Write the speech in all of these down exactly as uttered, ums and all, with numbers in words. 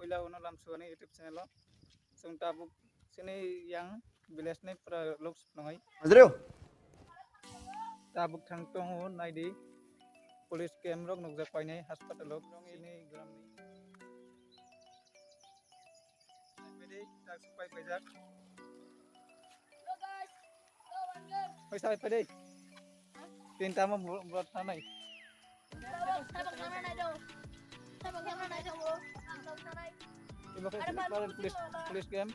Ila uno lamsuani YouTube channel o. Chwng tabuk chini yang village ni pura lok nongai. Hazreo. Tabuk thang tongo naidi. Police camp rok nukjak painai hospital rok chini gram ni. Pede tak supai paijak. Paisa pede. Tinta mo bro thanai. Ibo khe police, police camp.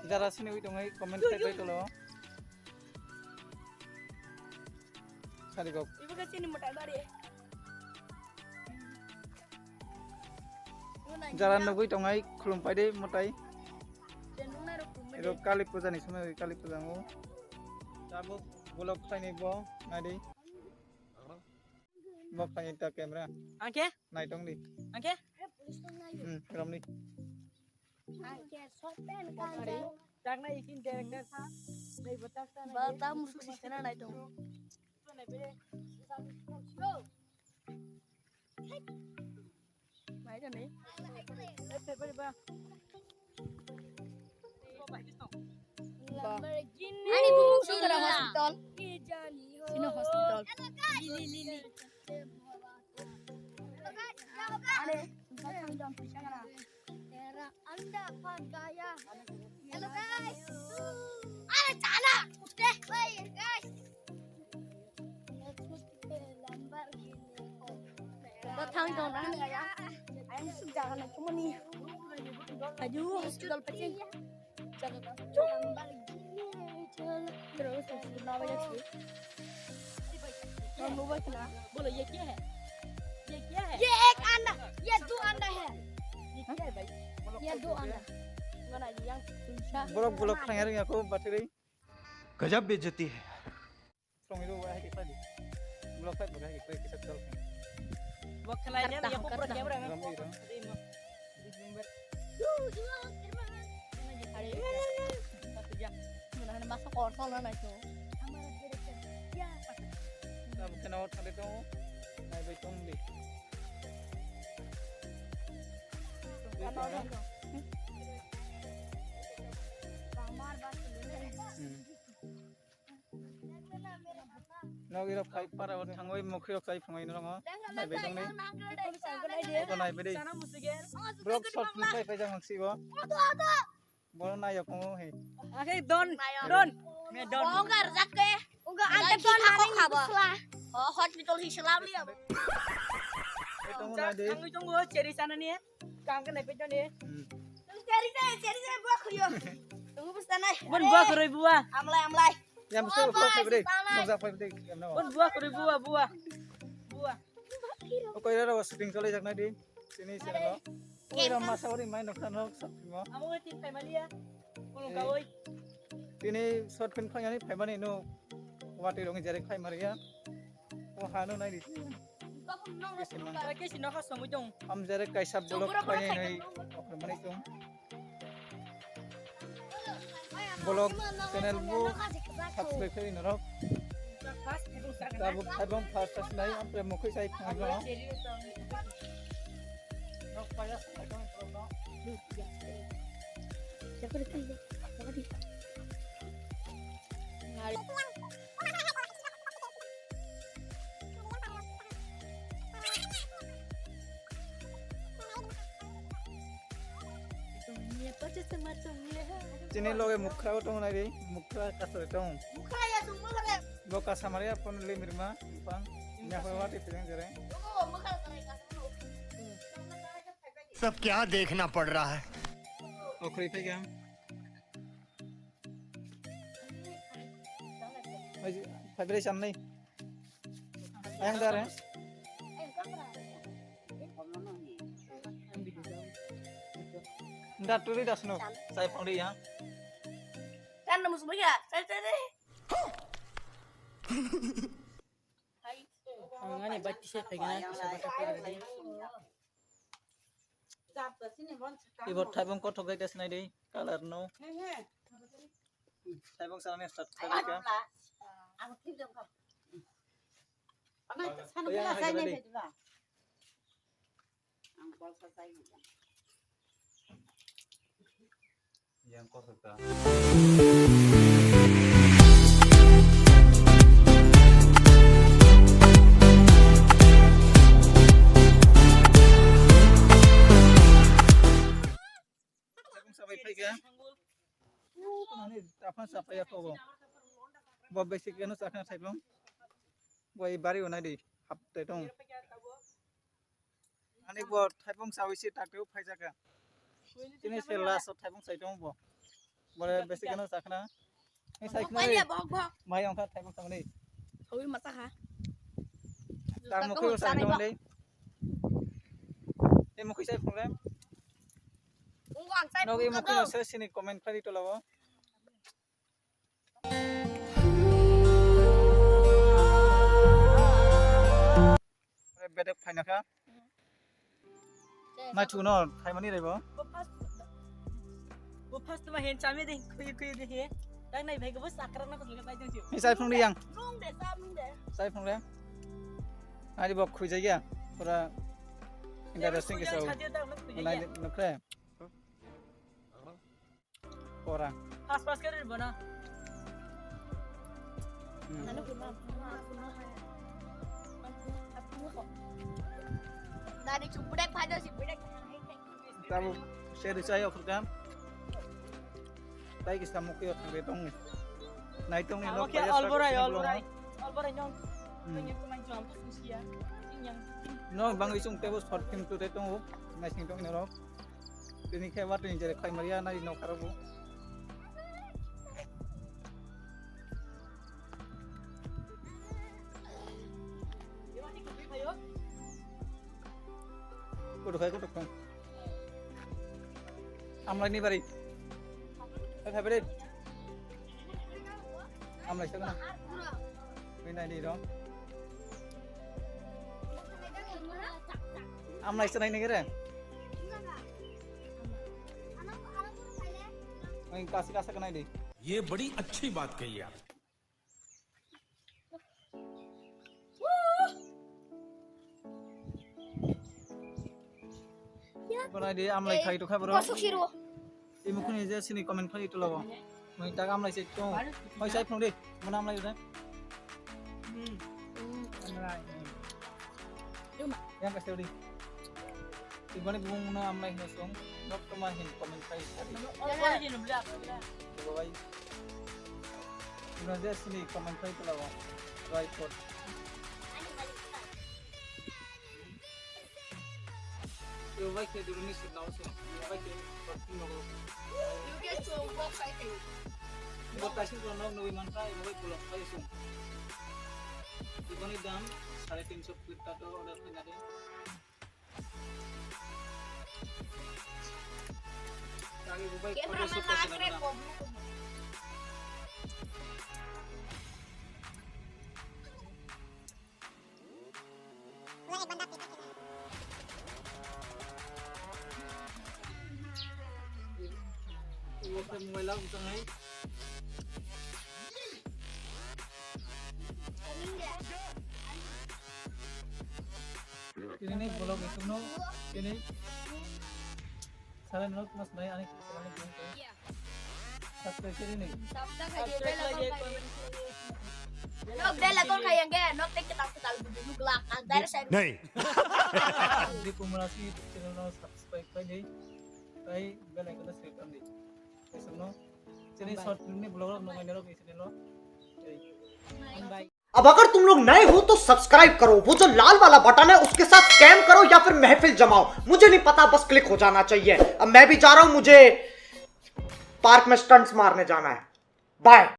Jara sini wi tongai comment khai bai tolo. Sari gok. Ibo khe sini motai bari. Jara nugui tongai khulum pai de motai. Iro Kali puja ni somoi Kali puja ngo. Tabuk vlog khlainai bo nai de. Bo khlai ta camera. Angke? Nai tong di. Angke? Hmm, rom di. Angke sopen kanjang. Takna ikin director sa. Nai bo takta nai. Ba ta musuk si sena nai tong. Nai tong ni. Ani bumung sing kara hospital. Sino hospital. Lili, lili. Are, jam pisa kara. Tera anda phat gaya. Hello guys. Are chala. Utte. Hey guys. Bathang dong nang ya. Ayang suk jaga na kumani. Aduh, hospital pecing. बोलो, ये क्या है? ये क्या है? ये एक अंडा, ये दो अंडा है। ये क्या है भाई? ये दो अंडा। Borok, borok, khlai ring aku battery. गजब बेइज्जती है। Song itu wahai kita di. Belok fight wahai kita kita tol. Wah, khlai nya, ya, kok pura camera, ram, ram. Ram, ram. Remember. Masa kotor lah itu. Tabuk kena out kali tu. Nai bai tong di. Kamar bas. Hmm. Nogi rok phai para o thangwi mokhi rok chai phungai no rongo. Nai bai tong ni. Eko nai bai dei. Borok short film pai pai jang maksi bo. Bono nai yok mo he. Ake don don. Me don. Ongar jakke. Onga ante don nani khabo. Oh, hospital hi selam liya. Eko mo nai dei. Tangwi tong go cheri sana ni. Kam ka nai pai don ni. Hmm. Cheri cheri cheri buah khuyo. Tunggu bus tanai. Bon buah khroi buah. Amlai amlai. Yang betul kok fai beri. Noksa fai beri. Bon buah kori buah, buah. Buah. Okoi rara was shooting chole jak nai di. Sini sini no. Okoi rara masa ori mai noksa nok shot film. Amo ngai tin fai mali ya. Kulung kawoi. Tini short film khlai ani fai mani no. Wati rongi jare khlai mari ya. O hano nai di. Kesi no ha songwi dong. Am jare kaisa bolok khlai nai. Okoi mani tong. Bolok channel bo subscribe khe norok. Tabuk thaibong first as nai, ampre mokhe sai phang no. Chini loge mukra o tong nai ri, mukra kasar tong. Mukra ya tong mukra. Bo kasar mari apon le mirma pang. Nya hoi wati pidang jere. सब क्या देखना पड़ रहा है। Okhri pegam. Oi, phaibrai chamnai. Ayang dare. Nda turi dasno. Sai phangri ya. Kan namus bhaiya. Sai sai dai. Ang ani bati se pegna kisa bata pegna. Ibo thaibong kothok gai das nai dei, color no. Thaibong sana ni start khai ka. Ang thik dong ka. Ana sana bila sai nai dei ba. Yang kosok ta. Sabai phaikha. Nani taphang sapai ya kobo. Bo besi keno sakna thaibong. Bo i bari onai di hapte tong. Ani bo thaibong sawi si takte phai jaka. Tini se last thaibong sai tong bo. Bore besi keno sakna. Ni sai khna. Bok, bok. Mai ongkha thaibong sakni. Sawi mata ha. Tang mukhu sai tong dei. Ni mukhu sai phungrem. Unggo ang sai. Nogi mukhu sai sini comment khlai tolabo. Bedek phaina kha. Nai thuno phaimani raibo. Bo first, bo first ma hen chami de, khui khui de he. Tang nai bhai go bo sakra na ko bai de. Ni sai phung de yang. Nung de, sa nung de. Sai phung de. Ari bo khui jaya. Pura interesting ke sau. Nai nukre. Ora. Pas pas kari bono. Hmm. Nani kuma. Nani chupudek phai do si budek. Tabu share sai okhur kan. Tai kisa mukhi okhur de tong. Nai tong ni lok. Alborai, alborai, alborai nong. Hmm. Kanya kuma jom tu susia. Yang. No bang isung tebo short film tu de tong. Nai sing tong ni rok. Tini khe watwi ni jere khlai maliya nai nok aro bo. Kudu khai kudu khai. Amlai ni bari. Khai khai bari. Amlai sa gana. Ni nai ni rong. Amlai sa nai ni gere. Ang kasi kasa kanai di. ये बड़ी अच्छी बात कही आप। Bora di amlai khai to kha bro. Kosok siro. Imukhuni je sini comment khai to labo. Mui tak amlai se to. Hoi sai phung di. Muna amlai de. Hmm. Amlai. Yang kasih di. Ibani bumung no amlai hino song. Nok toma hin comment khai sari. Bye bye. Ino je sini comment khai to labo. Right foot. Yo bai ke dulu ni sit nau se. Yo bai ke parking nau. Yo ke so box ai ke. Bo taisi ko nok nui man kai, yo bai pulang kai sung. Ibani dam sare tinso Flipkart o order khai nade. Kami bo bai photo shoot kaisa nang. Mobile lang tang hai. Tini ni vlog isuk no tini. Salam no mas nai ani salam no. Subscribe kiri ni. Subscribe kiri ni. Nok dai la kon khayang ke, nok tek tak tak budu nuk lak, ang dai sai. Nahi. Di Kumrasi YouTube channel no subscribe khai di. Tai bell icon no click khai di. Isuk no. Chini short film ni vlog no ngai no isini no. Bye. अब अगर तुम लोग नए हो तो सब्सक्राइब करो, वो जो लाल वाला बटन है उसके साथ स्कैम करो या फिर महफिल जमाओ, मुझे नहीं पता, बस क्लिक हो जाना चाहिए। अब मैं भी जा रहा हूँ, मुझे पार्क में स्टंट्स मारने जाना है। बाय।